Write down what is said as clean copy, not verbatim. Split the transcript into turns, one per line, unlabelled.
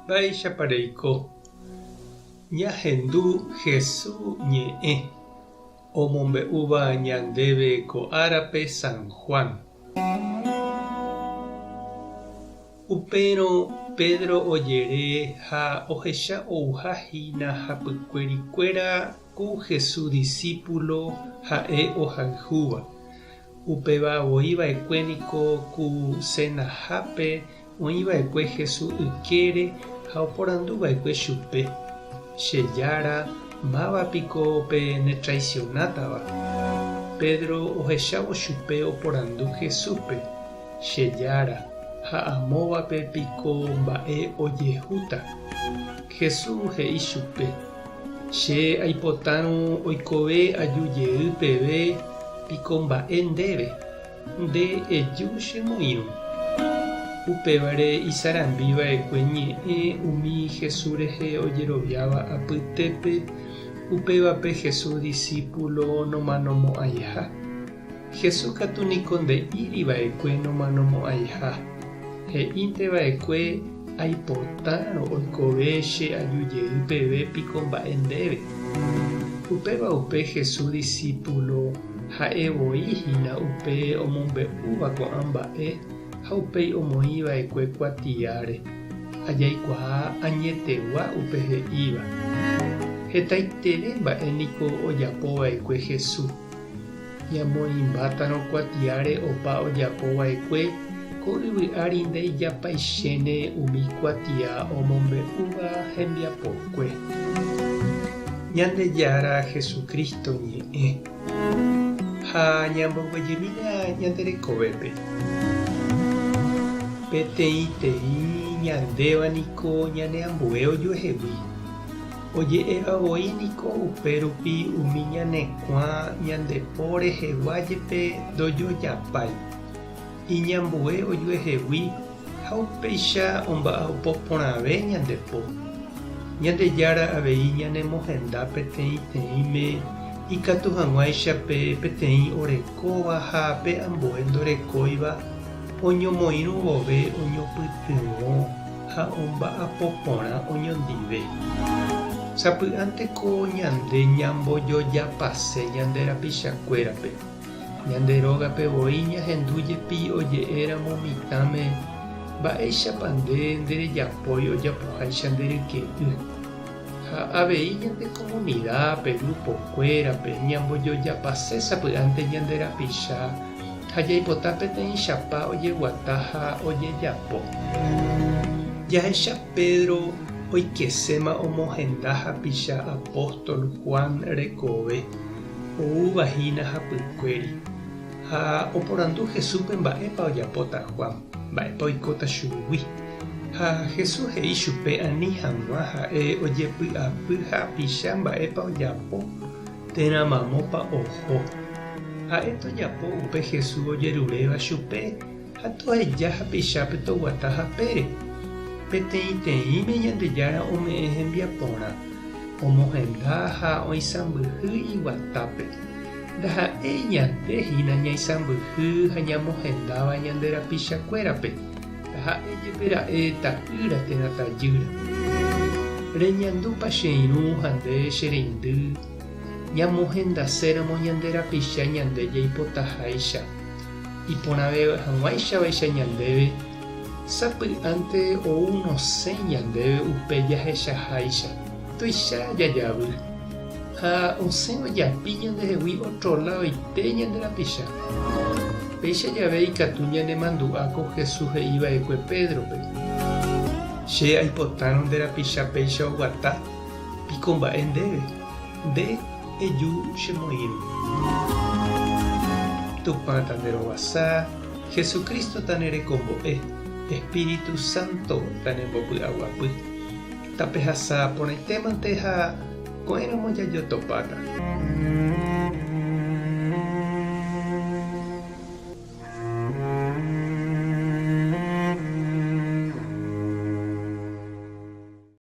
Mba'éichapa reiko? Ñahendu Hesu ñe'ẽ omombe'úva ñandéve ko árape San Juan. Upérõ Pedro ojere ha ohecha ouha hína hapykuerikuéra ku Hesu disípulo ha'e ohayhúva. Upéva voi va'ekue niko ku senahápe oĩ va'ekue Hesu ykére ha oporandu va'ekue chupe, Che Jára, máva piko pe netraisionátava? Pedro ohechávo chupe oporandu Hesúpe, Che Jára, ha amóvape piko mba'e ojehúta? Jesús he'i chupe, Che aipotárõ oikove aju jey peve piko mba'e ndéve, nde eju che moirũ. Upévare isarambi va'ekue ñe'ẽ umi Jesús rehe ojeroviáva apytépe, upévape Jesús disípulo nomanomo'ãiha. Jesús katu niko nde'íri va'ekue nomanomo'ãiha, he'ínte va'ekue aipotárõ oikove che aju jey peve piko mba'e ndéve. Upéva upe Jesús disípulo ha'e voi hína upe omombe'úva ko'ã mba'e ha upéi omoĩ va'ekue kuatiáre, ha jaikuaa añetegua upe he'íva. Hetaiterei mba'e niko ojapo va'ekue Jesús. Ñamoĩmbátarõ kuatiáre opa ojapo va'ekue, ko yvy ári ndaijapaichéne umi kuatia omombe'úva hembiapokue. Ñandejára Jesucristo ñe'ẽ. Ha ñamboguejymína ñande rekovépe. Peteĩteĩ ñandéva niko ñaneambue ojuehegui. Oje'éva voi niko upérupi umi ñane kuã ñande po rehegua jepe ndojojapái, iñambue ojuehegui ha upéicha omba'apo porãve ñande po. Ñandejára avei ñanemohenda peteĩteĩme ikatu hag̃uáicha pe peteĩ orekóva ha pe ambue ndorekóiva oñomoirũ vove oñopytyvõ. ha omba'apo porã oñondive. Sapy'ánte ko ñande ñambojojapase ñande rapichakuérape. Ñande rógape voi ñahendu jepi oje'éramo mitãme mba'éichapa nde nderejapói ojapoháicha nde ryke'y. Ha avei ñande komunidápe, grupokuérape, ñambojojapase sapy'ánte ñande rapicha ha jaipota peteĩchapa ojeguata ha ojejapo. Jahecha Pedro oikeséma omohenda hapicha apóstol Juan rekove, oúva hína hapykuéri, ha oporandu Jesúspe mba'épa ojapóta Juan, mba'épa oikóta chugui. Ha Jesús he'i chupe ani hag̃ua ha'e ojepy'apy hapicha mba'épa ojapo térã mamópa oho. Ha'e tojapo upe Jesús ojeruréva chupe ha toheja hapichápe toguata hapére. Peteĩteĩme Ñandejára ome'ẽ hembiaporã, omohenda ha oisãmbyhy iguatápe. Ndaha'éi ñande hína ñaisãmbyhy ha ñamohendáva ñande rapichakuérape. Taha'e jepe ra'e ta'ýra térã tajýra. Reñandúpa che irũ ha nde che reindy, ñamohendaséramo ñande rapicha ñande jaipotaháicha, iporãve hag̃uáichavaicha ñandéve, sapy'ánte ou nosẽ ñandéve upe jahechaháicha, tuicha jajavy, ha osẽ ojapi ñandehegui ótro ladoite ñande rapicha. Péicha jave ikatu ñanemandu'a ko Jesús he'i va'ekue Pédrope, Che aipotárõ nde rapicha péicha oguata, piko mba'e ndéve, nde eju chemoirũ. Tupã tanderovasa, Jesucristo tanerekombo'e, Espíritu Santo tanembopy'aguapy. Tapehasa porãitémante ha ko'ẽramo jajotopáta.